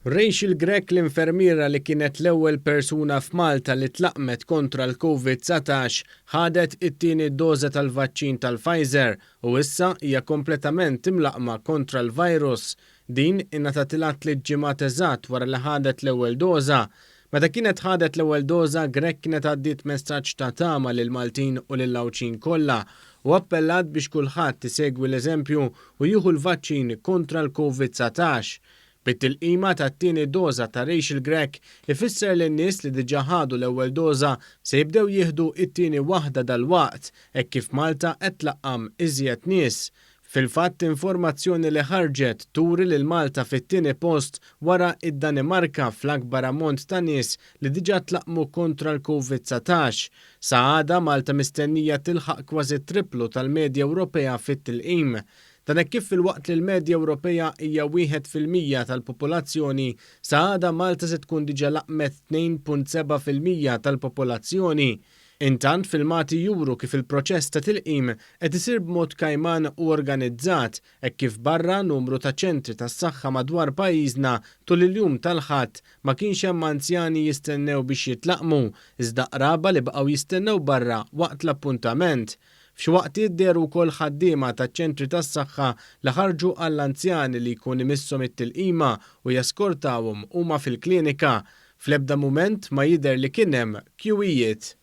Rachel Grech l-infermiera li kienet l-ewwel persuna f'Malta li tlaqqmet kontra l-Covid 19 ħadet it-tieni doża tal-vaċċin tal-Pfizer u issa hija kompletament imlaqqma kontra l-virus. Din ingħatatilha 3 ġimgħat eżatt wara li ħadet l-ewwel doża. Meta kienet ħadet l-ewwel doża, Grech kienet għaddiet messaġġ ta' tama lill-Maltin u lill-Għawdxin kollha u appellat biex kulħadd isegwi l-eżempju u jieħu l-vaċċin kontra l-Covid-19. Bit-tilqima tat-tieni doża ta' Rachel Grech ifisser li n-nies li diġà ħadu l-ewwel doża se jibdew jieħdu it-tieni waħda dalwaqt hekk kif Malta qed tlaqqam iżjed nies. Fil-fatt, informazzjoni li ħarġet turi lil Malta fit-tieni post wara id-Danimarka fl-akbar ammont ta' nies li diġà tlaqqmu kontra l-Covid-19. Sa għada Malta mistennija tilħaq kważi triplu tal-medja Ewropea fit-tilqim. Dan hekk kif filwaqt li l-medja Ewropea hija 1% tal-popolazzjoni, sa għada Malta se tkun diġà laqmet 2.7% tal-popolazzjoni. Intant, filmati juru kif il-proċess ta' tilqim qed isir b'mod kajman u organizzat hekk kif barra numru ta' ċentri tas-saħħa madwar pajjiżna tul il-jum tal-Ħadd ma kienx hemm anzjani jistennew biex jitlaqmu, iżda qraba li baqgħu jistennew barra waqt l-appuntament. F'xi waqtiet dehru wkoll ħaddiema taċ-ċentri tas-saħħa li ħarġu għall-anzjani li jkun imisshom it-tilqima u jaskortawhom huma fil-klinika. Fl-ebda mument ma jidher li kien hemm kjuwijiet.